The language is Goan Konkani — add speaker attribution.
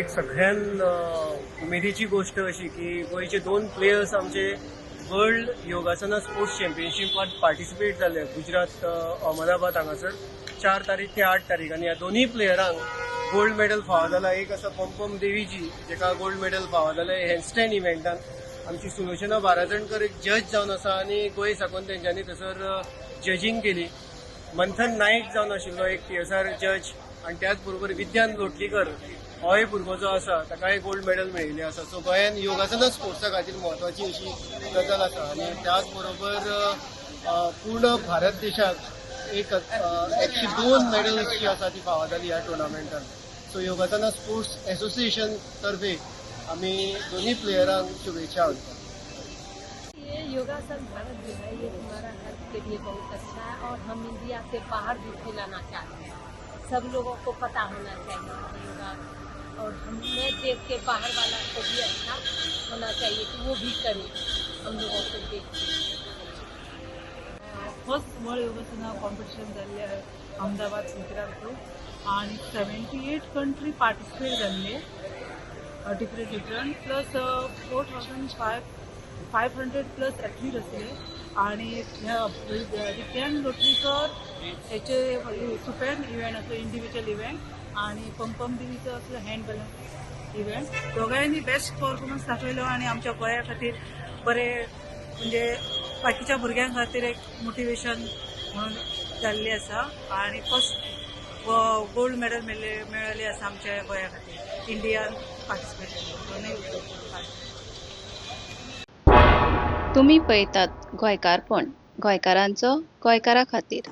Speaker 1: एक सगळ्यान उमेदीची गोष्ट अशी की गोंयचे दोन प्लेयर्स आमचे वर्ल्ड योगासना स्पोर्ट्स चॅम्पियनशिपात पार्टिसिपेट जाले गुजरात, अहमदाबाद हांगासर 4 तारीख ते 8 तारीख. आनी ह्या दोनूय प्लेयरांक गोल्ड मेडल फावो जाला. एक आसा पंपम देवीजी, जेका गोल्ड मेडल फावो जालें हँडस्टँड इव्हेंटान. आमची सुलोचना बाराजणकर एक जज जावन आसा आनी गोंय साकून तेंच्यांनी थंयसर जजींग केली. मंथन नायक जावन आशिल्लो एक टीएसआर जज आनी त्याच बरोबर विद्यान लोटलीकर होय भुरगो जो आसा, ताकाय गोल्ड मेडल मेळिल्लें आसा. सो गोंयान योगासना स्पोर्ट्सा खातीर म्हत्वाची अशी गजाल आसा आनी त्याच बरोबर पूर्ण भारत देशाक एक 102 मेडल्स जी आसा ती फावो जाली ह्या टुर्नामेंटान. सो योगासना स्पोर्ट्स एसोसिएशन तर्फे आमी दोन्ही प्लेयरांक शुभेच्छा दिता.
Speaker 2: ये योगासन भारत जो है, ये हमारा हेल्थ के लिए बहुत अच्छा है और हम इंडिया से बाहर भी फैलाना चाहते हैं. सब लोगों को पता होना चाहिए योगा और हमें देख के बाहर वाला को भी अच्छा होना चाहिए कि वो भी करे हम लोगों को देख के.
Speaker 3: फर्स्ट वर्ल्ड योगासना कॉम्पिटिशन जाल्लें आहे अहमदाबाद, गुजरात थ्रू आणि 78 कंट्री पार्टिसिपेट जाल्ले, different different, plus 4500 plus athlete आसले. आणि विद्यान लोटलीकर हेचे सुपेन इव्हेंट आसलो, इंडिव्हिज्युअल इव्हेंट, आणि पंपम देवीचो आसलो हँड बॅलन्स इव्हेंट. दोगांयनी बेस्ट परफॉर्मन्स दाखयलो आणि आमच्या गोंया खातीर बरे, म्हणजे बाकीच्या भुरग्यां खातीर एक मोटिवेशन म्हणून जाल्ली आसा आणि फर्स्ट गोल्ड मेडल मेळ्ळे मेळ्ळेले आसा आमच्या गोंया खातीर. इंडियान पार्टिसिपेट केल्ले दोनूय.
Speaker 4: तुमी पळयतात गोंयकारपण, गोंयकारांचो गोंयकारा खातीर.